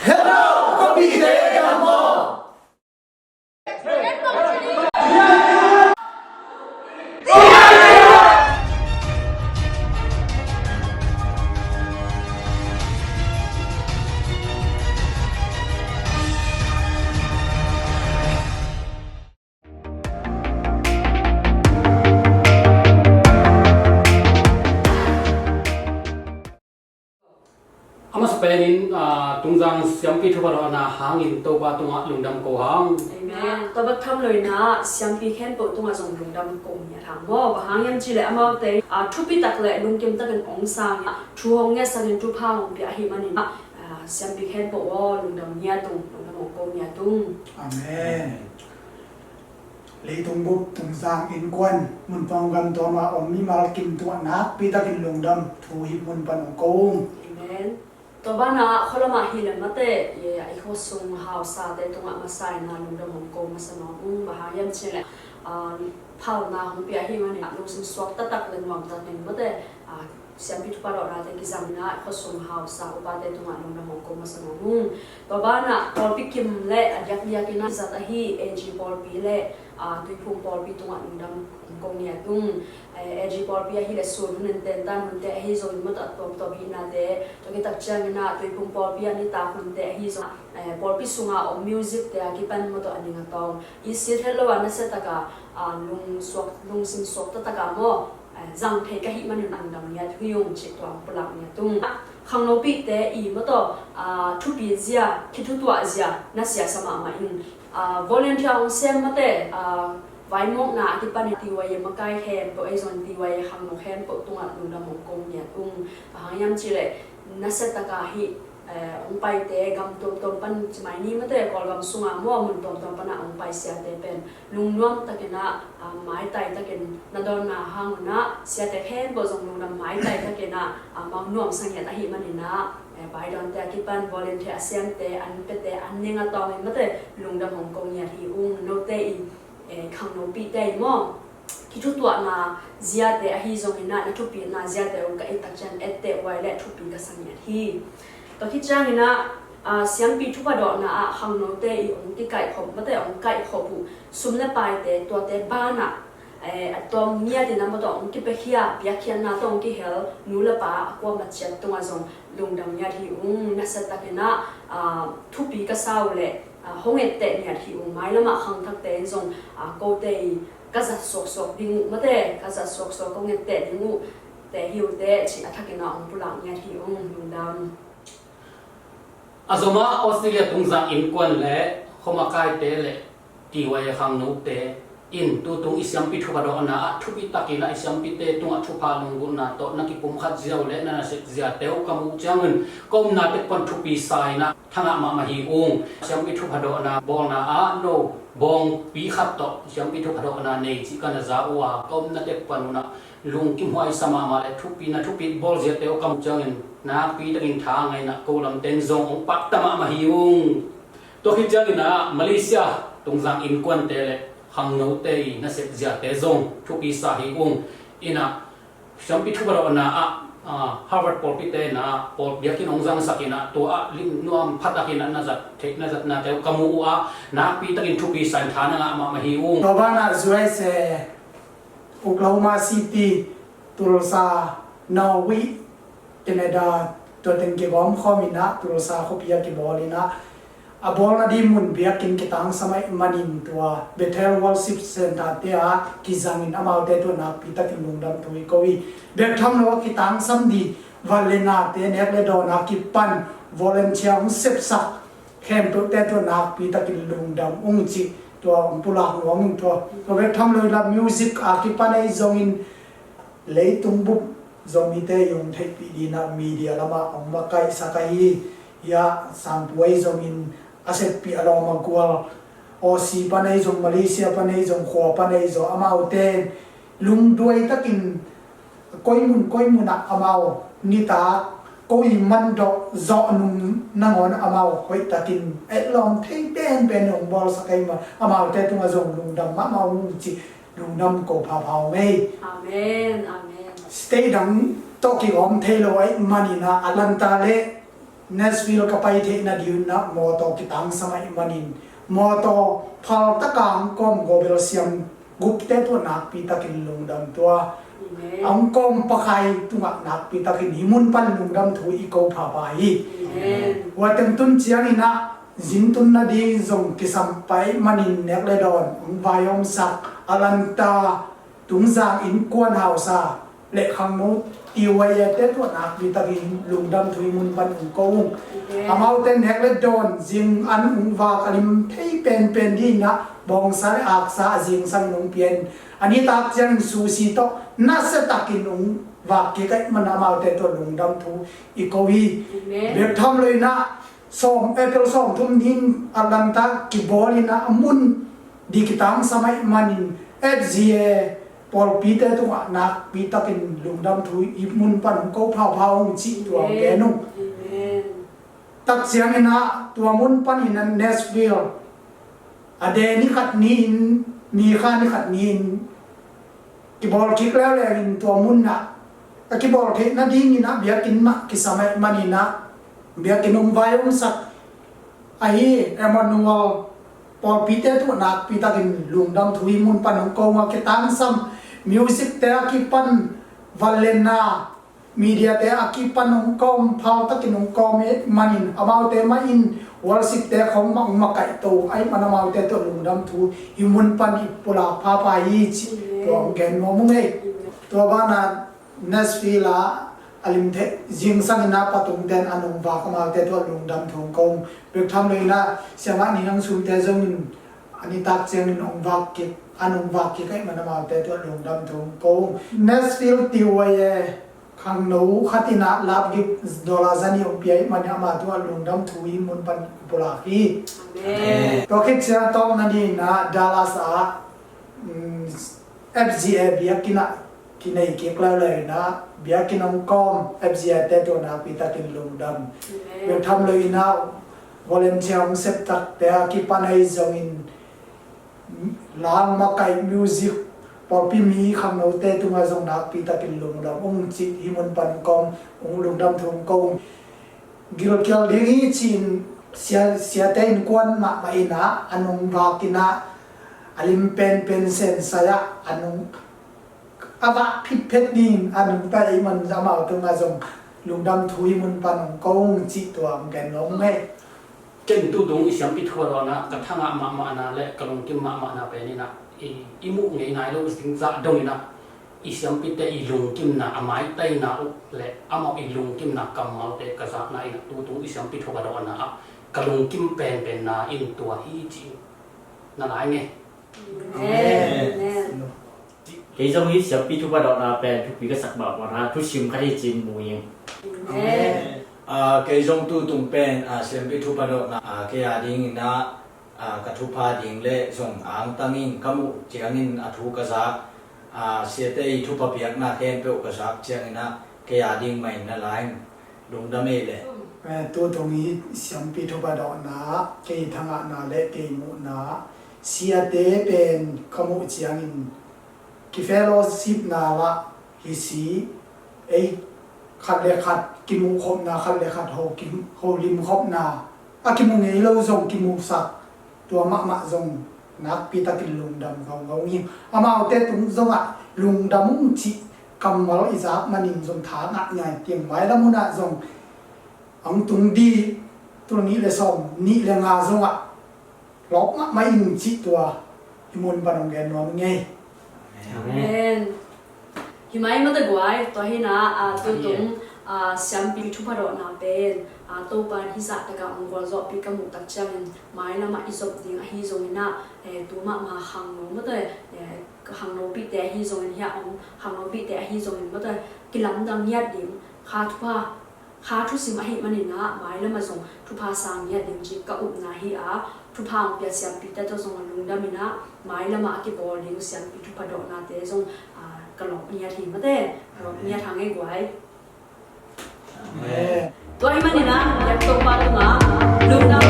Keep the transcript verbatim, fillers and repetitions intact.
Hello, khuapite, dam maw? A masa penin, ah, Tungzang siampi thupha dawhna hangin Topa tungah lungdam ko hang. Amen. Tua bek tham loin ah siampi khempeuh tungah zong lungdam ko ngiat hang maw. Bang hang hiam cihleh amaute, ah, thupi tak le lungkim takin hong sang, thu hong ngetsakin thupha hong pia ahih manin ah, siampi khempeuh aw lungdam ngiat ung, lungdam hong ko ngiat ung. Amen. Leitung bup Tungzang innkuan mun pawng gam tawma om mimal kim tungah nakpi takin lungdam thu hih mun pan hong ko ung. Amen. Tua banah khualamah hileh mate, i, i khuasung hausate tungah masa in ah lungdam hong ko masa nuam ung. Bang hang hiam cihleh, ah, phalna hong pia ahih manin ah lungsim suak taktak le nuam takin mate, ah, siampi thupha dawhnate kizang in ah khuasung hausa upate tungah lungdam hong ko masa nuam ung. Tua banah pawlpi kim le a diakdiak in ah zat ahi A G pawlpi le, ah, Tuiphum pawlpi tungah lungdam hong ko ngiat ung. Eh, A G pawlpi ahih leh sun hun in tentan hunte ahi zongin mate a tuamtuam hihnate, tua khit tak ciangin ah Tuiphum pawlpi a nitak hunte ahi zong, eh, pawlpi sunga om music te a kipan mate a ning a tawng i sit het lo a nasia taka, ah, lungsuak, lungsim suak taktak a maw, eh, zang thei ka hih manin lungdam ngiat hi ung cih tua hong pulak ngiat ung. Khangnopihte i mate, ah, thupi zia, kithutuah zia nasia sa mahmah ing. Ah, volunteer hong sem mate, ah, vaimawkna a kipan i T Y A makai khempeuh, ei zong T Y A khangno khempeuh tungah lungdam hong ko ngiat ung. Bang hang hiam cihleh nasia taka hih, eh, hong paite gam tuamtuam pan ci mai ni mate, Kawlgam sunga maw mun tuamtuam panah hong pai siate pen lungnuam takin ah, ah, maitai takin na dawnna hang un ah siate khempeuh zong lungdam maitai takin ah, ah, amau nuamsa ngiat ahih manin ah, eh, baidawnte a kipan volunteer a siamte, an piate, an ning a tawngin mate lungdam hong ko ngiat hi ung. Note i, eh, khangnopihte i maw, kithutuahna ziate ahi zongin ah na thupina ziate uh ka et tak ciang etteh huai le thupi ka sa ngiat hi. Tua khit ciangin ah, ah, siampi thupha dawhna ah khangnote i hong kikaihkhop mate hong kaihkhop uh sum le paite tuate banah, eh, a tuam ngiatin a mate hong kipiakhia, piakkhiatna tawh hong kihel nu le pa a kuamah ciat tungah zong lungdam ngiat hi ung. Nasia takin ah, ah, thupi ka sa uh leh, ah, hong etteh ngiat hi ung. Mailamah khangthakte in zong, ah, kote i ka zat suaksuak ding uh mate, ka zat suaksuak kong etteh ding uh te hi uh teh cih a thakin ah hong pulak ngiat hi ung. Lungdam. A zomah Australia Tungzang innkuan le khuamakaite le T Y A khangnote in tutung i siampi thupha dawhna ah thupi takin ah i siampite tungah thupha lunggulhna tawh na kipumkhat zia uh le na nasep ziate uh ka muh ciangin ka omna tek pan thupi sa in ah thangah mahmah hi ung. Siampi thupha dawhna bawlna ah no bawngpi khat tawh siampi thupha dawhna nei cih ka na za uh a ka omna tek pan un ah lungkimhuai sa mahmah le thupi na thupi bawl ziate uh ka muh ciangin nakpi takin tha ngaihna ko lamte in zong hong pakta mahmah hi ung. Tua khit ciangin ah Malaysia Tungzang innkuante le khangnote i nasep ziate zong thupi sa hi ung. In ah siampi thupha dawhna ah, ah, Harvard pawlpite in ah pawl biakinn hong zangsak in ah tua ah lim nuam pha takin ah na zat theih na zatnate uh ka muh uh a nakpi takin thupi sa in tha na ngah mahmah hi ung. Tua banah U S A Oklahoma City, Tulsa, Norway, Canada, tua teng kigawm khawm in ah Tulsa khuapi ah kibawl in ah a bawlna ding mun biakinn kitangsam ahih manin tua Bethel Worship Centre te ah kizangin amaute tungah nakpi takin lungdam thu i ko hi. Bek tham lo a kitangsam ding van le nate nek le dawn a kipan volunteer hong sepsak khempeuhte tungah nakpi takin lungdam ung cih tua hong pulak nuam ung. Tua tua bek tham lo in ah music a kipan ahi zongin leitung bup Zomite i hong theihpih dingin ah media lamah hong makaihsak ahi, hiah Sangpu ahi zongin a seppih a lawm a gual, Aussie pan ahi zong, Malaysia pan ahi zong, khua pan ahi zong, amaute lungduai takin koi mun koi munah amau nitak ko i mandawh zawh nung nangawn amau hoih takin etlawm thei penpen hong bawlsak ahi mah, amaute tungah zong lungdam mahmah ung cih lungdam ko phapha ung ei. Amen, amen. State dang tawh kigawm thei lo ahih manin ah Atlanta le Nashville ka pai theihna ding un ah mawtaw kitangsam ahih manin mawtaw phaltaka hong kawm gobel siam gupte tungah nakpi takin lungdam tua. Amen. A hong kawm pakai tungah nakpi takin hih mun pan lungdam thu i ko phapha hi. Amen. Hua teng tun ciangin ah zin tun nading zong kisam pai manin nek le dawn hong vaihawmsak Atlanta Tungzang innkuan hausa le khangno T Y A te tungah nakpi takin lungdam thu hih mun pan hong ko ung. Amen. Amaute nek le dawn zing an hong vak a lim thei penpen ding in ah bawngsa le aksa a zingsang in hong pia in, a nitak ciangin sushi tawh nasia takin hong vak kik ahih man amaute tungah lungdam thu i ko hi. Amen. Bek tham lo in ah sawm, April sawmthum ni-in Atlanta kibawl in ah a mun ding kitangsam ahih manin F Z A pawlpite tungah nakpi takin lungdam thu hih mun pan hong ko phapha ung cih tua hong gen ung. Amen. Tak ciangin ah tua mun panin ah Nashville a de ni khat ni-in, ni kha ni khat ni-in kibawl kik leuleu in tua mun ah a kibawl theih nadingin ah biakinn mah kisam ahih manin ah biakinn hong vaihawmsak ahi Emmanuel pawlpite tungah nakpi takin lungdam thu hih mun pan hong ko ung a, kitangsam music te a kipan vangliatna media te a kipan hong kawm, phal takin hong kawm ahih manin amaute mah in worship te khong mah hong makaihto ahih man amaute tungah lungdam thu hih mun pan i pulak phapha hi cih tua hong gen nuam ung ei. Tua banah Nashville ah a lim thei zingsang in ah patung ten an hong vak amaute tungah lungdam thu hong ko ung. Bek tham lo in ah siamah Ni Nang Sum te zong in a nitak ciangin hong vak kik, an hong vak kik ahih man amaute tungah lungdam thu hong ko ung. Nashville T Y A khangno khat in ah love gift dollar za nih hong pia ahih man ama tungah lungdam thu hih mun pan i pulak hi. Amen. Tua khit ciang a tawpna ni-in ah Dallas ah, mm, F Z A biakinn ah kinei kik leuleu in ah biakinn hong kawm F Z A te tungah nakpi takin lungdam. Amen. Bek tham lo in ah volunteer hong sep takte a kipan ahi zongin la hong makaih music pawlpi mi khangnote tungah zong nakpi takin lungdam ung cih hih mun pan hong ko ung, lungdam thu hong ko ung. Gilkial ding hi ci-in sia, siate innkuan mahmah in ah an hong vak in ah a lim penpen sensai ah an hong a vak phitphet ding an hong pai ahih man amau tungah zong lungdam thu hih mun pan hong ko ung cih tua hong gen nuam ung ei. Ken tutung i siampi thupha dawhna ka thangah mahmahna le ka lungkim mahmahna pen in ah i, i muh ngei nai lo zingzah dong in ah i siampite i lungkimna a maitaina uh le amau i lungkimna kammalte ka zakna in ah tutung i siampi thupha dawhna ah ka lungkim penpenna in tua hi ci-in na lai nge. Amen. Amen. Kei zong hih siampi thupha dawhna pen thupi ka sak mahmahna thusim khat hi ci-in mu ing. Amen. Ah, kei zong tutung pen, ah, siampi thupha dawhna, ah, kei a dingin ah, ah, ka thupha ding le zong angtang in ka muh ciangin a thu ka zak, ah, siate i thupha piakna khempeuh ka zak ciangin ah kei a ding mah in na lai ing. Lungdam ei le. Eh, tutung i siampi thupha dawhna ah kei thangahna le kei muhna ah siate pen ka muh ciangin kifellowshipna lah hi si, ei khat le khat kimuhkhopna, khat le khat ho ki, holimkhopna, a kimu ngei lo zong kimuhsak, tua mahmah zong nakpi takin lungdam ngaungau ing. Amaute tung zongah lungdam ung cih kammal i zak manin zong tha ngah ngai tiang mailam hunah zong ang tung dih tul nih le sawm nih le nga zongah lawp mahmah ing cih tua hih mun pan hong gen nuam ing ei. Amen. Hi mai mata guai, tua hi na, ah, tutung, ah, siampi thupha dawhna pen, ah, Topa in hih zah takah hong gualzawhpih ka muh tak ciangin mailamah i zop ding ahi zongin ah, eh, tu mahmah khangno mata, eh, khangnopihte ahi zongin hiah om, khangnopihte ahi zongin mata kilamdang ngiat ding, kha thupha kha thusim ahih manin ah mailamah zong thupha sang ngiat ding cih ka upna hi a, thupha hong pia siampite tawh zong a lungdam in ah mailamah a kibawl ding siampi thupha dawhnate zong, ah, ka lawp ngiat hi mate, ka lawp ngiat hang ei guai. Amen. Tua ahih manin ah biak Topa tungah lungdam